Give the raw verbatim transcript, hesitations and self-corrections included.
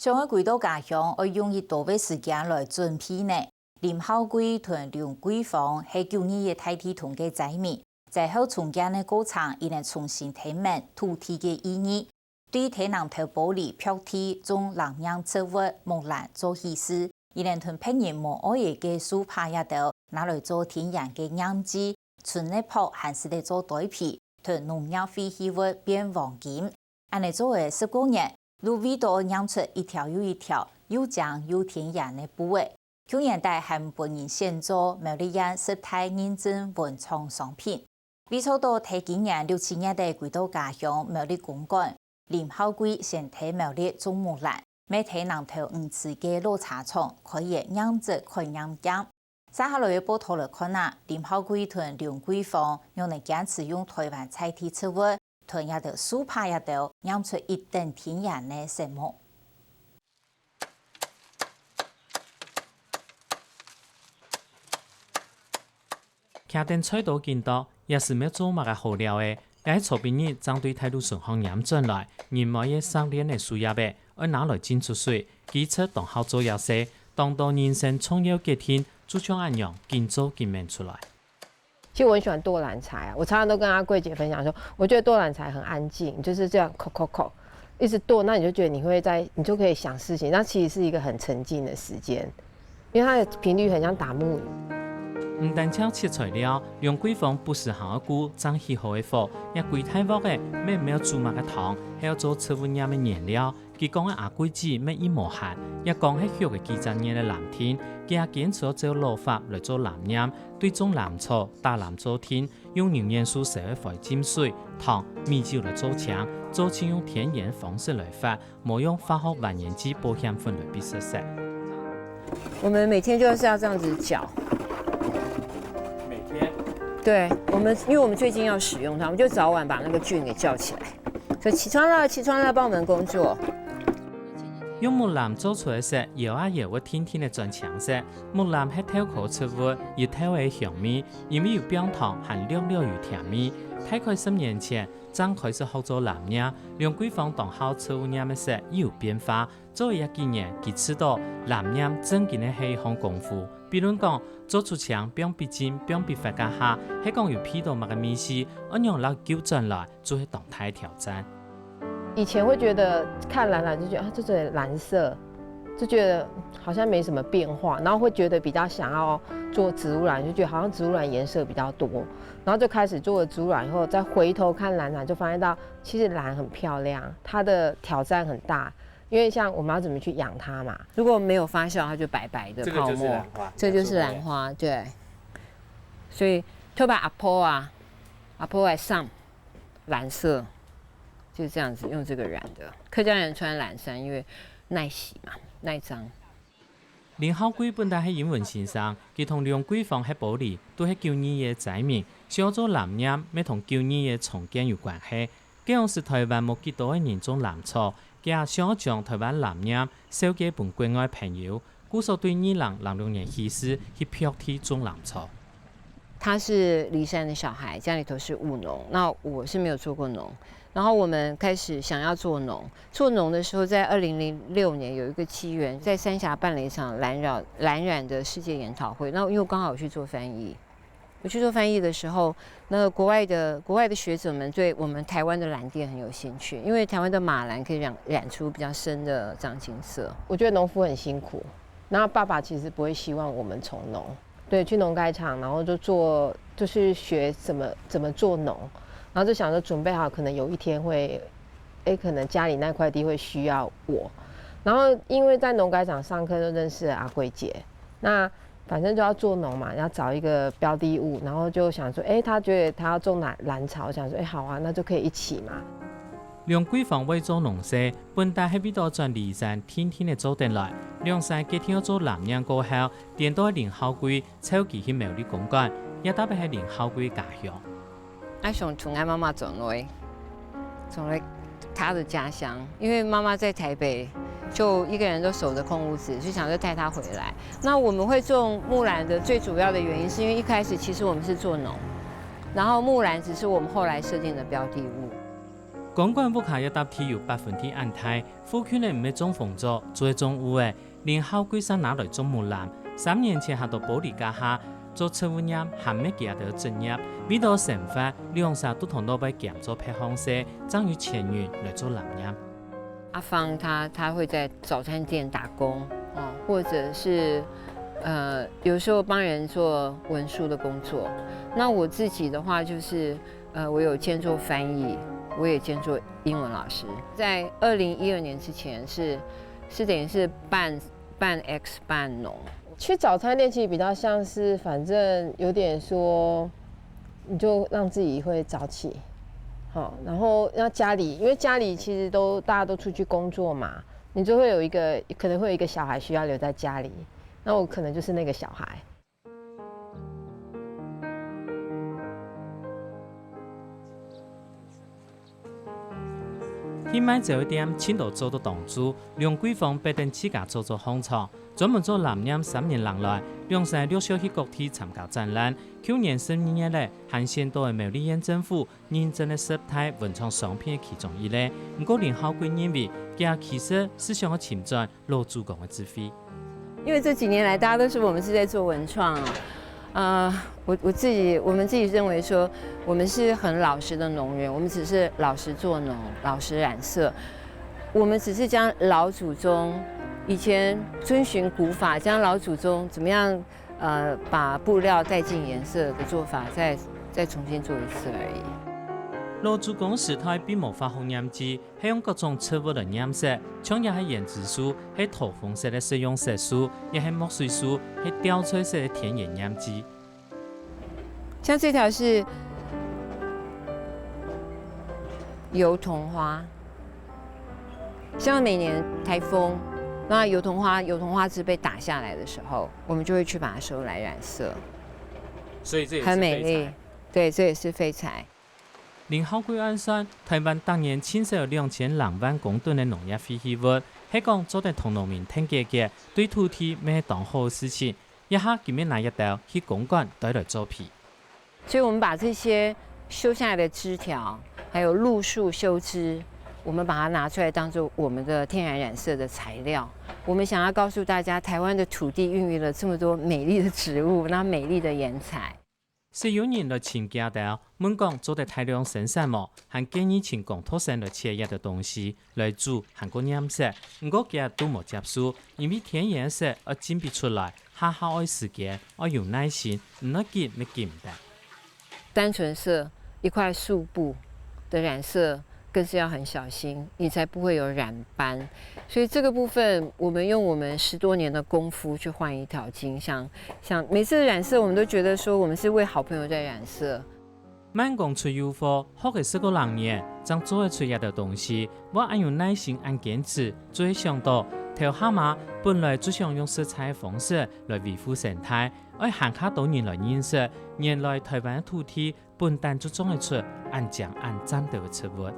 想愛歸到家鄉，愛用幾多个時間來準備呢？林孝貴同梁桂芳係九二一大地動个災民，災後重建个過程，佢等重新聽明土地个意義。對低南頭埔里、博地種藍染植物、木蘭做起始，佢等同別人無愛个樹杈這兜，拿來做田園个染劑，賰个薄還使得做堆肥，同農藥廢棄物變黃金。恁呢做个十過年，就為著染出一條又一條又靚又天然个布仔。舊年底還分人選做苗栗縣十大認證文創商品。為做到在今年六七月底歸到家鄉苗栗公館，林孝貴先在苗栗種木蘭，乜在南投魚池个老茶廠開个染質開染店。接下來个報導來看啊，林孝貴同梁桂芳仰般堅持用台灣在地植物，同這兜樹杈這兜染出一等天然个色目。 擎等菜刀緊剁，這時愛做麼个好料欸？這係昨晡日正對大路順項拈轉來，人買个石蓮仔樹葉仔，愛拿來浸出水，佢就當好做這事，當多人生重要決定，就像恁樣緊做緊愐出來。其實我很喜歡剁藍材啊，我常常都跟阿貴姐分享說，我覺得剁藍材很安靜，就是這樣叩叩叩，一直剁，那你就覺得你會在，你就可以想事情，那其實是一個很沉靜的時間。 因為它的頻率很像打木魚。毋單淨切材料，梁桂芳不時還愛顧正起好个火，這歸大鑊仔乜毋曉煮麼个湯，係愛做植物染个原料。佢講个阿貴姊乜已無閒，也講係畜个幾隻月个藍靛，佢也堅持愛照老法來做藍染，對種藍草、打藍做定，用龍眼樹燒个灰浸水、糖、米酒來做青，做盡用天然方式來發， 無用化學還原劑保險粉來逼色色。我們每天就是要這樣子攪。每天？對，我們，因為我們最近要使用它，我們就早晚把那個菌給叫起來。所以起床了，起床了，幫我們工作。用木藍做出个色，搖啊搖會定定仔轉青色。木藍係豆科植物，有豆仔个香味，因為有放糖，還略略有甜味。大概十年前，正開始學做藍染，梁桂芳當好植物染个色又有變化， 做一幾年，佢試著藍染正經个係一項功夫。比論講，做出青放必浸、放必發該下，係講有鼻著麼个味緒，愛仰摎佢救轉來，就係當大个挑戰。以前會覺得看藍染就覺得啊，這種藍色，就覺得好像沒什麼變化，然後會覺得比較想要做植物染，就覺得好像植物染顏色比較多，然後就開始做了植物染以後，再回頭看藍染，就發現到其實藍很漂亮，它的挑戰很大。 因為像我們要怎麼去養它嘛？如果沒有發酵，它就白白的泡沫。這個就是蘭花，這就是蘭花，對。所以特別阿婆啊，阿婆來上藍色，就這樣子用這個染的。客家人穿藍衫，因為耐洗嘛，耐髒。林孝貴本來係英文先生，佢同梁桂芳係埔里，都係九二一个災民，想愛做藍染，乜同九二一个重建有關係。 該央時臺灣無幾多个人種藍草，佢也想愛將臺灣藍染紹介分國外朋友，故所對二零零六年起勢去博地種藍草。他是梨山的小孩，家裡頭是務農，那我是沒有做過農。然後我們開始想要做農，做農的時候，在二零零六年有一個機緣，在三峽辦了一場藍染藍染的世界研討會，那因為剛好我去做翻譯， 我去做翻譯的時候，那國外的國外的學者們對我們臺灣的藍靛很有興趣，因為臺灣的馬藍可以染染出比較深的藏青色。我覺得農夫很辛苦，那爸爸其實不會希望我們從農，對，去農改場，然後就做，就是學怎麼怎麼做農，然後就想說準備好，可能有一天會，誒，可能家裡那塊地會需要我，然後因為在農改場上課就認識了阿貴姐，那 反正就要做農嘛，要找一個標的物，然後就想說，誒，他覺得他要種藍藍草，想說，誒，好啊，那就可以一起嘛。梁桂芳會做農事，本來係為著轉梨山定定仔做轉來，兩儕決定愛做藍染過後，顛倒林孝貴湊佢去苗栗公館，這搭仔係林孝貴家鄉。 𠊎想同𠊎媽媽轉來，轉來她的家鄉，因為媽媽在台北，就一個人都守著空屋子，就想說帶她回來。那我們會種木蘭的最主要的原因，是因為一開始其實我們是做農，然後木蘭只是我們後來設定的標的物。公館屋下一搭地有八分地恁大，附近个毋係種紅棗，就係種芋仔。林孝貴煞拿來做木籃，三年前下到埔里該下，做植物園還毋係佢兜个職業，為著生活，兩儕都同老輩兼做別項事，正有錢銀來做藍染。阿芳他他會在早餐店打工哦，或者是呃有时候帮人做文书的工作。那我自己的话就是呃我有兼做翻译，我也兼做英文老师。在二零一二年之前是是等于是半半 X 半农。去早餐店其实比较像是，反正有点说，你就让自己会早起，好，然后让家里，因为家里其实都大家都出去工作嘛，你就会有一个可能会有一个小孩需要留在家里，那我可能就是那个小孩。去買棗个店，盡多做到當晝，兩櫃方逼等自家做做行長，專門做藍染三年零來，兩儕陸續去各地參加展覽。舊年十二月咧，還選到个苗栗縣政府認證个十大文創商品个其中一類。毋過林孝貴認為，佢其實係想愛尋轉老祖公个智慧。因为这几年来大家都说我们是在做文创啊，呃，我我自己我们自己认为说，我们是很老实的农人，我们只是老实做农，老实染色，我们只是将老祖宗以前遵循古法，将老祖宗怎么样呃把布料带进颜色的做法再再重新做一次而已。老祖公个时代並無化学染剂， 係用各種植物來染色，像也係胭脂樹，係桃紅色个食用色素，也係墨水樹，係吊翠色个天然染劑。像这条是油桐花，像每年台风，那油桐花油桐花枝被打下来的时候，我们就会去把它收来染色。所以这也是很美丽废材。对，这也是废材。林孝貴按算，台灣逐年盡少有兩千零萬公噸个農業廢棄物，係講做得同農民𢯭解決，對土地乜係當好个事情。這下佢乜拿一兜去公館堆來做肥。所以我们把这些修下来的枝条，还有路树修枝，我们把它拿出来当做我们的天然染色的材料。我们想要告诉大家，台湾的土地孕育了这么多美丽的植物，那美丽的颜彩。 係有人來尋佢兜，問講做得大量生產無，還建議請工讀生來切這兜東西來煮，還過染色。毋過佢兜都無接受，因為天然色愛浸逼出來，下下愛時間，愛有耐心，毋愛緊乜緊毋得。单纯色一块素布的染色，更是要很小心，你才不会有染斑。所以这个部分，我们用我们十多年的功夫去换一条金，像像每次染色，我们都觉得说我们是为好朋友在染色。慢工出幼火，學个十過零年，正做得出這兜東西。會恁有耐心、恁堅持，就係想到頭下嘛，本來就想用實在个方式來維護生態，愛還較多人來認識，原來台灣个土地本旦就種得出恁靚恁讚兜个植物。